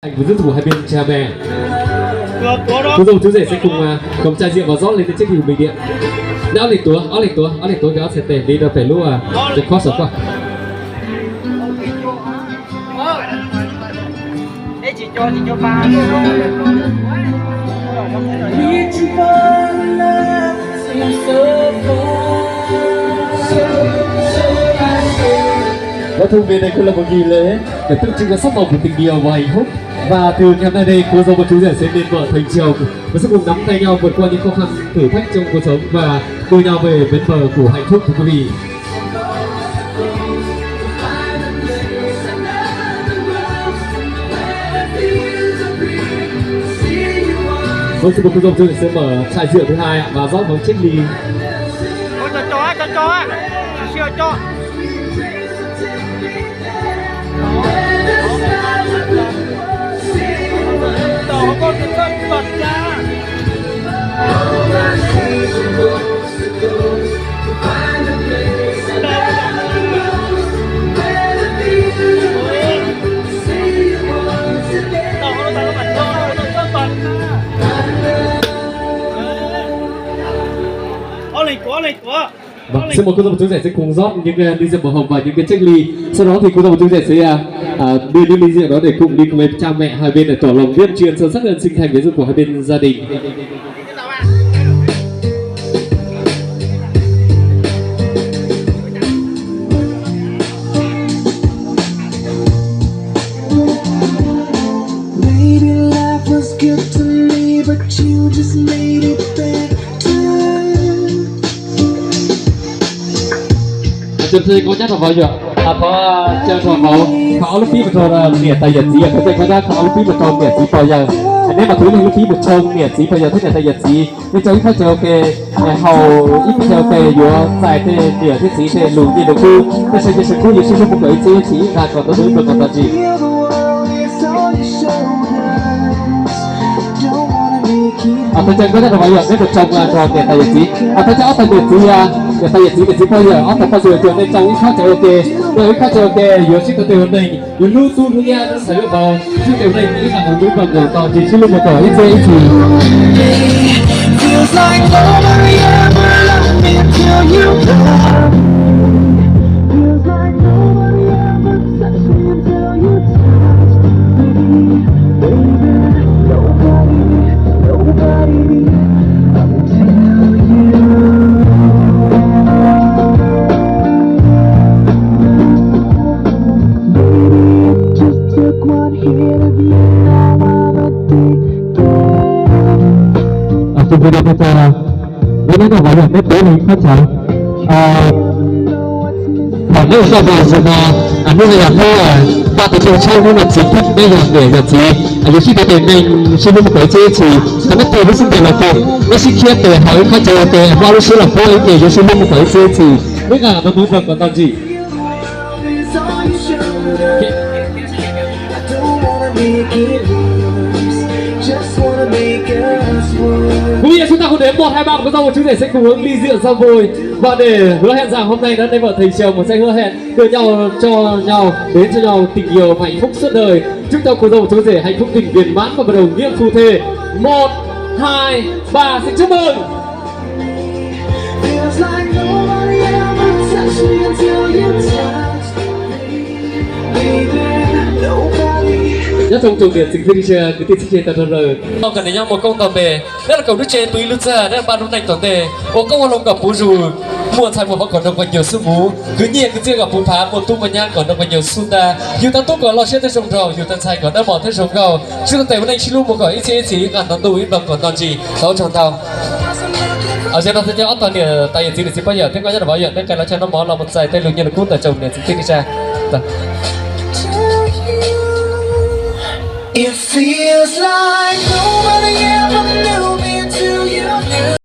Thành của rất nhiều hai bên cha mẹ. Cô dâu chú rể sẽ cùng à, cầm chai rượu và rót lên trên chiếc thùng bình điện. Đã, ob leeg tuav, ob leeg tuav, ob leeg tuav cái ót xe tèm đi ra pem lub à, cái khó sổ qua. Nói chung về đây cũng là một kỳ lễ để tượng trưng cho sắc màu của tình yêu và hạnh phúc. Và từ ngày hôm nay đây, cô dâu và chú rể sẽ nên vợ thành chồng và sẽ cùng nắm tay nhau vượt qua những khó khăn, thử thách trong cuộc sống và đua nhau về bến bờ của hạnh phúc, thưa quý vị. Vâng, xin mời cô dâu, chú rể sẽ mở chai rượu thứ hai ạ và rót vào chiếc ly. Ôi, cho, cho, cho, cho. Siêu, siêu, cho. Vâng, xin mời cô dâu và chú rể sẽ cùng rót những ờ, ly rượu màu hồng vào những cái chiếc ly. Sau đó thì cô dâu và chú rể sẽ ờ, ờ, đưa những ly rượu đó để cùng đi cùng với cha mẹ hai bên để tỏ lòng biết tri ân sâu sắc ân sinh thành với duyên của hai bên gia đình. Maybe life was good to me, but you just made it better. Tus tij koj nyab rau vauv yom, thov caw rau vauv kho ob lub pib mus rau niam tais yawm txiv, tus tij koj nyab kho ob lub pib mus rau niam txiv pog yawg. Neb mas thov ib lub pib mus rau niam txiv pog yawg thiab niam tais yawm txiv, nej tso ib qho karaoke, haus ib qho karaoke yuav txais tej niam thiab txiv tej lus nyiaj lus kub, tej seem nyiaj seem kub yuav sib hlub mus kom ib txhiab ib txhis ib nqag kom tau tus ib npawg kom tau ntsis. Thov caw koj nyab rau vauv yog neb mus tsoo nrog niam tais yawm txiv, thov caw ob tug niam txiv, niam tais yawm txiv, niam txiv pog yawm, ob tug poj yawm, nej tsoo ib qho karaoke, tsoo ib qho karaoke yuav sib tau tej ua neej, yuav hlub tub hlub nyab hlub ntxhais hlub vauv, sib tau ua neej ib nqag mus ib npawg kom tau ntsis, sib hlub mus kom ib txhiab ib txhis. Tus video peb tso, neb neb noj vauv yog neb peb li qhov chaw. Thaum neb ua tau vauv zoo no, neb yog hnub pab tus hlub tshab hnub no txiv thiab neb yog niam yog txiv, yuav sib tau tes neeg sib hlub mus kom ib txhiab ib txhis. Thaum neb tus lub xub ntiag los tau, neb sib khiab tes haus ib qho karaoke, muaj ob lub siab los puab ib ke yuav sib hlub mus kom ib txhiab ib txhis. Neb nqag kom tau tus ib npawg kom tau ntsis. Quý vị, chúng ta cùng đến một hai ba một cái dòng một chú rể sẽ cùng uống ly rượu giao vui. Và để hứa hẹn rằng hôm nay đó, nên vợ Thành Châu một sẽ hứa hẹn đưa nhau, cho nhau, đến cho nhau tình yêu hạnh phúc suốt đời. Chúc cho cô dâu và chú rể hạnh phúc tình viên mãn và bắt đầu nghĩa phu thê. Một, hai, ba, xin chúc mừng. Nyob trong tsoom niam txiv kwv tij txheeb ze tag nrho lawm, kom nws nyob muaj koob nto npe, neb los koom lub tsev pw ib lub txaj, neb los npaj lub neej tom ntej, ua koob ua loo kom puv zus, muaj ntxhais muaj vauv kom nrog nqua ncaug xub muv, khwv nyiaj khwv txiaj kom puv phav, muaj tub muaj nyab kom nrog nqua ncaug xub ntab, yug tau tub kom loj siab thiab zoo nraug, yug tau ntxhais kom dawb mos thiab zoo nkauj, sib tau tes ua neej sib hlub mus kom ib txhiab ib txhis, ib nqag ntau ntuj ib npawg kom nto ntsis. Thov ua tsaug ntau. Yog no thov caw ob tog niam tais yawm txiv niam txiv pog yawm thiab koj nyob rau vauv yawm, neb qee los tshaj noj mov los mus txais tej lus nyiaj lus kub ntawm tsoom niam txiv kwv tij neej tsa.